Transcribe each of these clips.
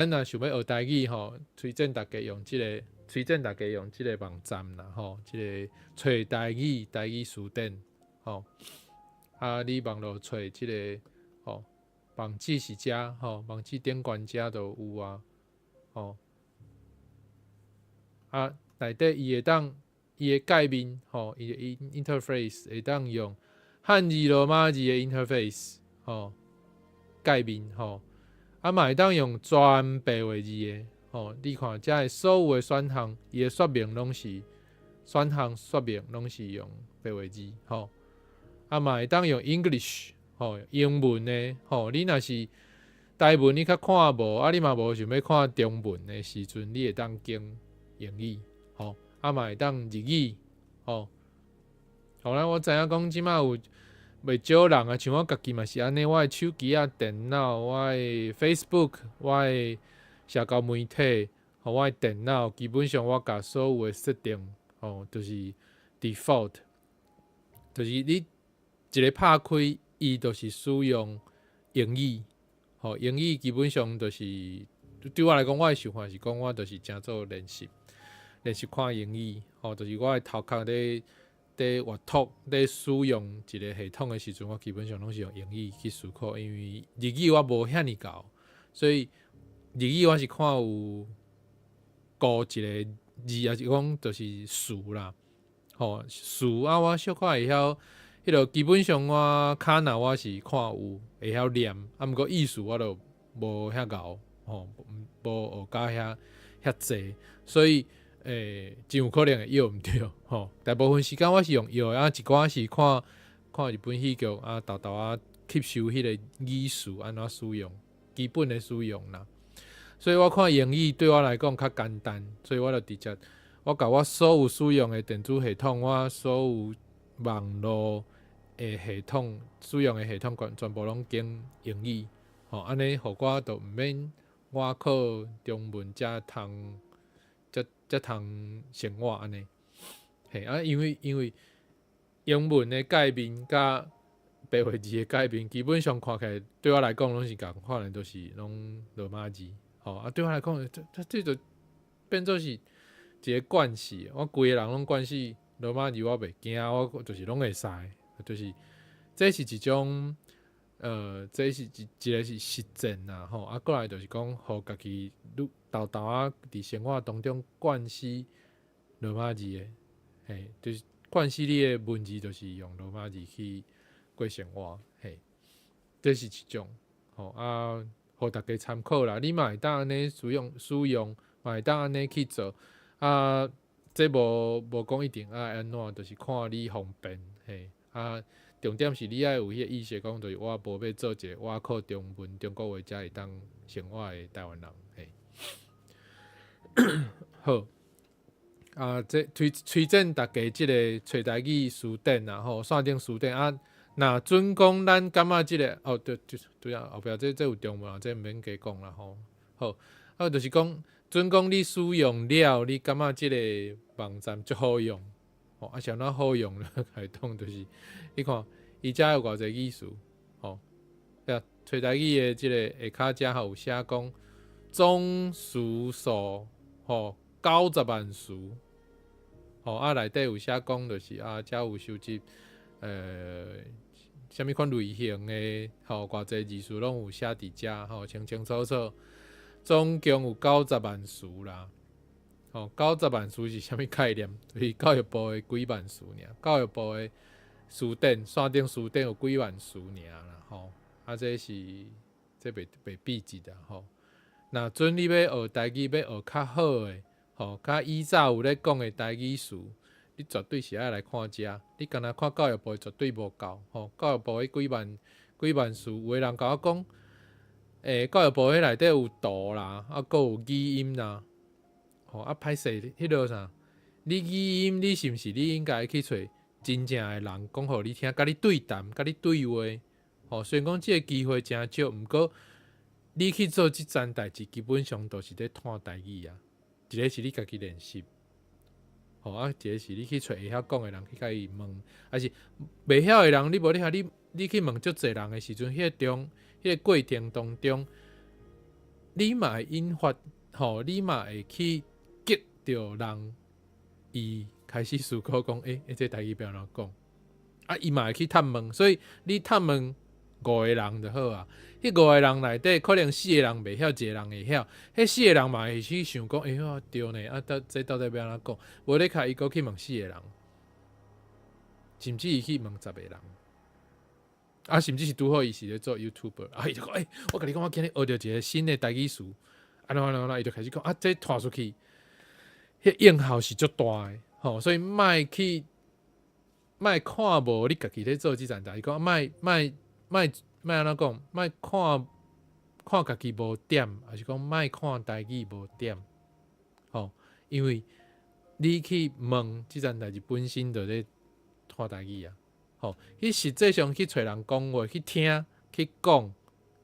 咱若想欲學台語吼，推薦大家用這个，推薦大家用這个網站啦吼，這个揣台語台語辭典吼。啊，你網路揣這个吼，網址是遮吼，網址頂懸遮就有啊，吼。啊，內底伊會當伊的界面吼，伊的 interface 會當用漢字羅馬字的 interface 吼，界面吼。啊，嘛會當用全白話字的，吼，你看遮的所有的選項，伊的說明攏是選項說明攏是用白話字，吼。啊，嘛會當用 English，吼，英文的，吼，你若是台文你較看無，啊，你嘛無想欲看中文的時陣，你會當揀英語，吼，啊嘛會當日語，吼。好啦，我知影講這馬有袂少人啊，像我家己嘛是按呢，我的手機啊、電腦、我的 Facebook、我的社交媒體，予我的電腦，基本上我共所有的設定，吼，就是 default，就是你一个拍開，伊就是使用英語，吼，英語基本上就是對我來講，我的想法是講，我就是誠做練習，練習看英語，吼，就是我的頭殼咧閱讀、咧使用一个系統的時陣，我基本上攏是用英語去思考，因為日語我無遐爾𠢕，所以日語我是看有顧一个字，抑是講就是詞啦，吼，詞啊，我小可會曉，彼个基本上我卡那我是看有會曉念，啊，毋過意思我就無遐𠢕，吼，無學甲遐遐濟，所以真有可能會譯毋著，吼。大部分時間我是用譯的，啊，一寡是看看日本戲劇，啊，沓沓仔吸收彼个語詞按怎使用，基本的使用啦。所以我看英語對我來講較簡單，所以我就直接我共我所有使用的電子系統，我所有網路的系統使用的系統，全部攏揀英語，吼，按呢予我就毋免我靠中文才通才通生活按呢。嘿，啊，因為英文的界面佮白話字的界面，基本上看起來對我來講攏是仝款的，都是攏羅馬字。吼，啊，對我來講，這就變做是一个慣勢，我規个人攏慣勢羅馬字，我袂驚，我就是攏會使，就是這是一種，這是一個是實踐啦，吼，啊，過來就是講，予家己愈沓沓仔佇生活當中慣勢羅馬字的，嘿，就是慣勢你的文字，就是用羅馬字去過生活，嘿，這是一種，吼啊，予大家參考啦。你嘛會當按呢使用，嘛會當按呢去做，啊，這無講一定愛按怎，就是看你方便，嘿，啊，重點是你愛有彼个意識，講就是我無欲做一个我靠中文中國話才會當生活的台灣人，嘿。好，啊，這推薦大家這个揣台語辭典啦，吼，線頂辭典啊。若準講咱感覺這个哦，對對對啊，後壁這有中文啊，這毋免加講啦吼。好，啊，就是講準講你使用了，你感覺這个網站足好用，吼，啊，是按怎好用咧？系統就是，你看伊遮有偌濟語詞，吼，啊，揣台語的這个下跤遮還有寫講總詞數，吼，90萬詞，吼，啊，內底有寫講就是啊，遮有收集，啥物款類型的，吼，偌濟字詞攏有寫佇遮，吼，清清楚楚。總共有九十萬詞啦，吼，九十萬詞是啥物概念？就是教育部的幾萬詞爾，教育部的辭典，線頂辭典有幾萬詞爾啦，吼，啊，這是這袂比一啦，吼。若準你欲學台語，欲學較好的，吼，較以早有咧講的台語詞，你絕對是愛來看遮。你干焦看教育部的絕對無夠，吼，教育部彼幾萬幾萬詞，有的人共我講，教育部彼內底有圖啦，啊，閣有語音啦，吼，啊，歹勢，彼个啥？你語音，你是毋是你應該去揣真正的人講予你聽，共你對談，共你對話，吼。雖然講這个機會誠少，毋過你去做這層代誌，基本上都是咧湠台語啊。一个是你家己練習，吼，啊，一个是你去揣會曉講的人去共伊問，抑是袂曉的人，你無你遐你去問足濟人的時陣，彼个中彼个過程當中，你嘛會引發，吼，你嘛會去激著人，伊開始思考講，欸，這台語欲按怎講？啊，伊嘛會去探問，所以你探問五個人就好啊。彼五個人內底可能四個人袂曉，一個人會曉。彼四個人嘛會去想講，欸，我對呢，啊，到這到底欲按怎講？無你較伊閣去問四個人，甚至伊去問10個人。啊，甚至是拄好伊是咧做 YouTuber，啊，伊就講，欸，我共你講，我今日學著一個新的台語詞，按怎按怎按怎，伊就開始講，啊，這傳出去，彼影響是足大的，吼，所以莫去，莫看無你家己咧做這層代誌，講莫莫莫莫按怎講，莫看看家己無點，抑是講莫看台語無點，吼，因為你去問這層代誌本身就咧傳台語啊。吼，去實際上去揣人講話，去聽，去講，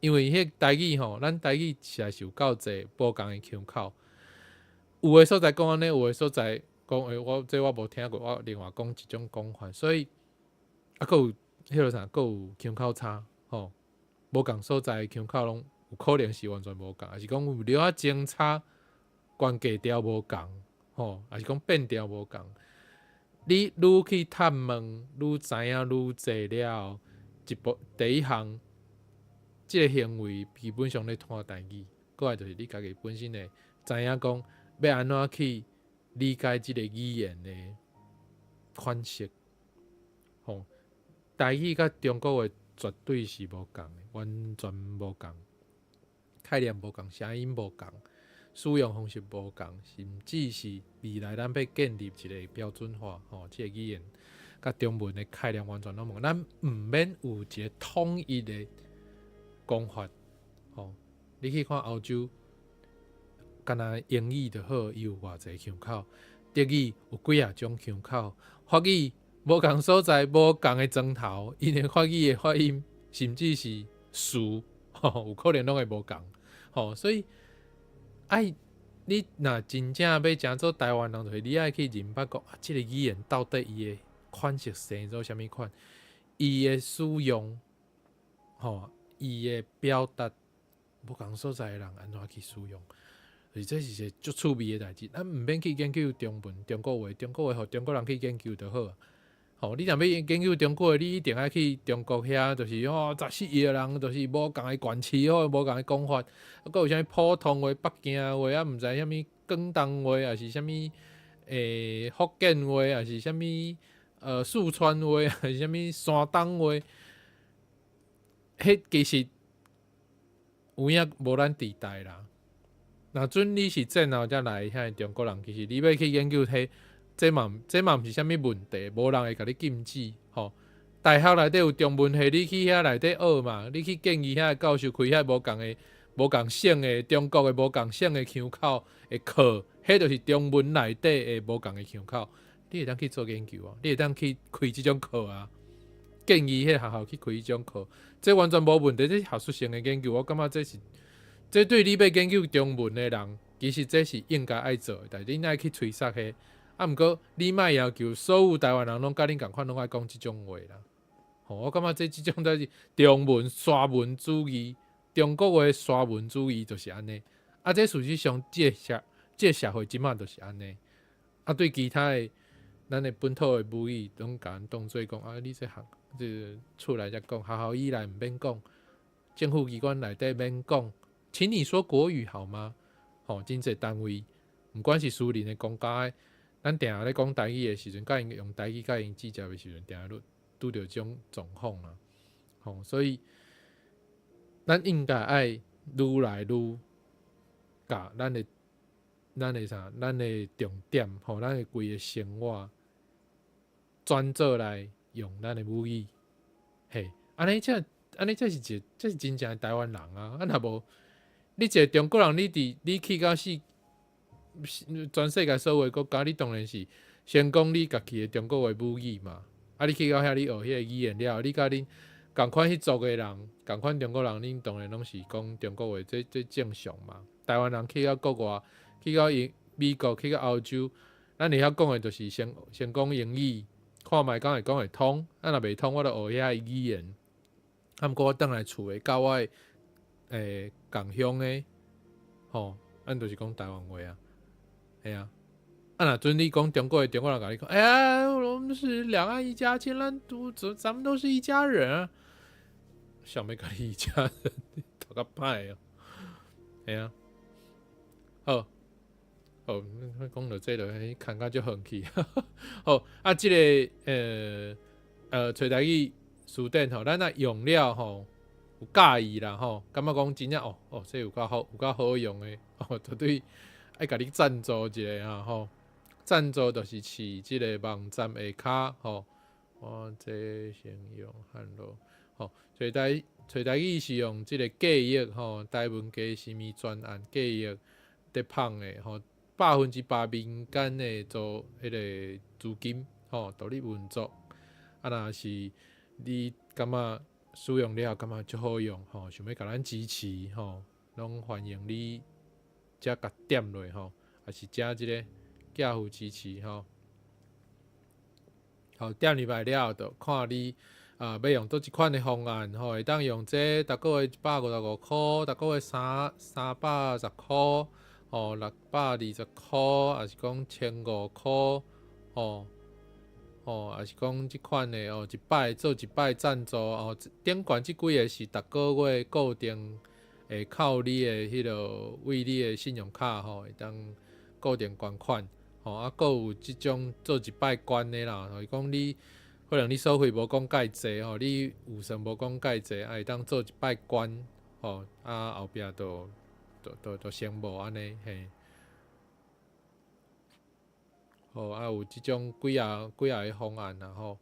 因為彼台語吼，咱台語實在是有夠濟無仝的腔口。有的所在講按呢，有的所在講，欸，我這我無聽過，我另外講一種講法，所以啊，閣有彼落啥，閣有腔口差，吼，無仝所在腔口攏有可能是完全無仝，抑是講有略仔精差，懸低調無仝，吼，抑是講變調無仝。你愈去探問，愈知影愈濟了後，一步第一項，這個行為基本上咧傳台語，過來就是你家己本身會知影講欲按怎去理解這個語言的款式，吼，台語佮中國話絕對是無仝的，完全無仝，概念無仝，聲音無仝，使用方式無仝，甚至是未來咱欲建立一個標準化，吼，這個語言佮中文的概念完全攏無，咱毋免有一個統一的講法，吼，你去看歐洲，干焦英語就好，伊有偌濟腔口；德語有幾仔種腔口；法語無仝所在，無仝的磚頭，𪜶的法語的發音，甚至是詞，吼，有可能攏會無仝，吼，所以愛你若真正欲誠做台灣人，就是你愛去認捌講，啊，這個語言到底伊的款式生做啥物款，伊的使用，吼，伊的表達，無仝所在的人按怎去使用，是這是一個足趣味的代誌。咱毋免去研究中文、中國話，中國話予中國人去研究就好啊。吼，你若欲研究中國話，你一定愛去中國遐，就是吼14億人，就是無仝的縣市吼，無仝的講法，啊，閣有啥物普通話、北京話啊，毋知啥物廣東話，抑是啥物福建話，抑是啥物四川話，抑是啥物山東話，彼其實有影無咱佇代啦。若準你是戰後才來遐的中國人，其實你欲去研究彼，這嘛毋是啥物問題，無人會共你禁止，吼。大學內底有中文系，你去遐內底學嘛，你去建議遐教授開遐無仝的、無仝省的中國的無仝省的腔口的課，彼就是中文內底的無仝的腔口，你會當去做研究啊，你會當去開這種課啊，建議彼學校去開這種課，這完全無問題，這是學術性的研究，我感覺這是，這對你欲研究中文的人，其實這是應該愛做的，但恁愛去揣測彼。啊，毋過你莫要求所有台灣人攏佮恁仝款，攏愛講這種話啦。吼，我感覺這這種才是中文沙文主義，中國話沙文主義就是按呢。啊，這事實上，這個社會這馬就是按呢。啊，對其他的咱的本土的母語，攏共咱當做講啊，你這學這個厝內才講，學校以內毋免講，政府機關內底免講，請你說國語好嗎？吼，真濟單位，毋管是私人的、公家的。咱定定咧講台語的時陣，佮𪜶用台語佮𪜶接觸的時陣，定定拄著這種狀況啦。吼，所以咱應該愛愈來愈共咱的啥，咱的重點，吼，咱的規个生活轉做來用咱的母語，嘿，按呢才是一個，這是真正的台灣人啊！啊，若無你一個中國人，你佇你去到世全世界所有的國家，你當然是先講你家己的中國話母語嘛。啊，你去到遐，你學彼個語言了後，你佮恁仝款彼族的人，仝款中國人，恁當然攏是講中國話，這正常嘛。台灣人去到國外，去到英美國，去到歐洲，咱會曉講的就是先講英語，看覓敢會講會通。啊，若袂通，我就學遐的語言。啊，毋過我轉來厝的，佮我的仝鄉的吼，咱就是講台灣話啊，嘿啊。啊，若準你講中國的，中國人共你講，哎呀，我們是兩岸一家親，咱都咱們都是一家人啊。想欲共你一家人，頭殼歹哦。嘿啊，好，好，講到這個，看甲足遠去。好，啊，這個揣台語辭典吼，咱若用了吼，有佮意啦吼，感覺講真正哦哦，這有夠好，有夠好用的哦，絕對愛共你贊助一下啊吼。贊助就是飼這個網站下跤吼，我這先用漢羅吼，揣台語是用這個計劃吼，台文加啥物專案計劃佇捧的吼，100%民間的做彼個資金吼，獨立運作。啊，若是你感覺使用了後感覺足好用吼，想欲共咱支持吼，攏歡迎你遮共點落吼，抑是遮這個寄付支持吼。好，點入來了後，就看你啊欲用佗一款的方案吼，會當用這逐個月155箍，逐個月320箍，吼，620箍，抑是講1500箍，吼。吼，抑是講這款的哦，一擺做一擺贊助哦，頂懸這幾个是逐個月固定會扣你的彼個為你的信用卡吼，會當固定捐款吼，啊，閣有這種做一擺捐的啦，就是講你可能你所費無講蓋濟吼，你預算無講蓋濟，啊，會當做一擺捐吼，啊，後壁就先無按呢嘿。吼，啊有這種幾仔幾仔个方案啦吼，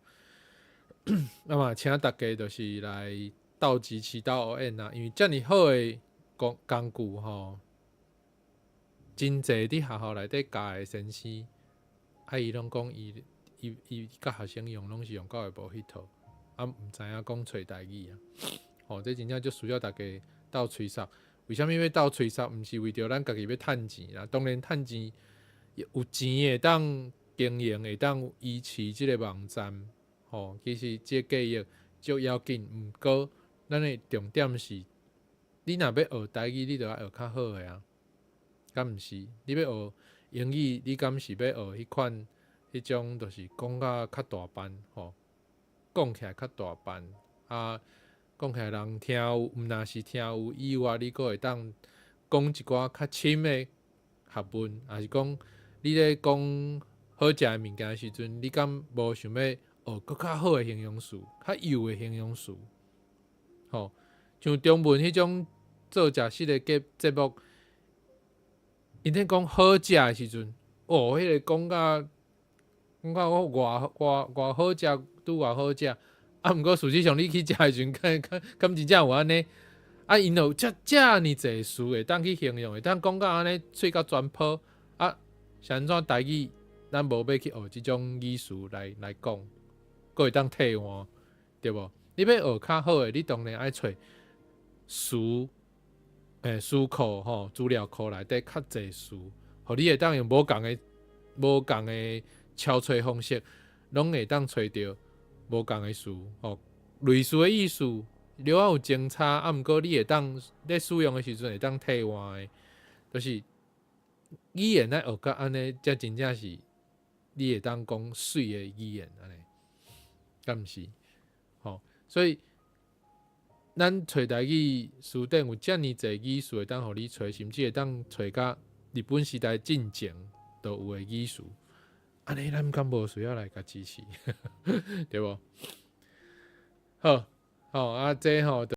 啊嘛，請大家就是來鬥支持鬥應啊，因為遮爾好的工具吼，真濟佇學校內底教的先生，啊伊攏講伊佮學生用攏是用到會無彼套，啊毋知影講揣台語啊，吼，這真正足需要大家鬥催促。為啥物欲鬥催促？毋是為著咱家己欲趁錢啦，當然趁錢。有錢會當經營，會當維持這個網站，吼，其實這個計劃足要緊。毋過，咱的重點是，你若欲學台語，你著愛學較好的啊，敢毋是？你欲學英語，你敢是欲學彼款彼種，就是講甲較大範，吼，講起來較大範，啊，講起來人聽有，毋若是聽有以外，你閣會當講一寡較深的學問，抑是講你咧講好食的物件的時陣，你敢無想欲學閣較好的形容詞，較幼的形容詞？吼，像中文彼種做食食的節目，𪜶咧講好食的時陣，哦，彼個講甲我偌偌偌好食，拄偌好食。啊，毋過事實上你去食的時陣，敢真正有按呢？啊，𪜶有遮爾濟詞會當去形容，會當講甲按呢喙甲全泡。啊，是按怎台語，咱無欲去學這種語詞來講，閣會當替換，對無？你欲學較好的，你當然愛揣詞庫吼，資料庫內底較濟詞，予你會當用無仝的敲揣方式，攏會當揣著無仝的詞吼，類似的意思，了有精差，啊，毋過你會當咧使用的時陣會當替換的，就是語言愛學甲按呢，才真正是你會當講媠的語言按呢，敢毋是？吼，所以咱揣台語辭典有遮爾濟語詞會當予你揣，甚至會當揣甲日本時代進前都有的語詞，按呢咱敢無需要來共支持，對無？好，好啊，這吼。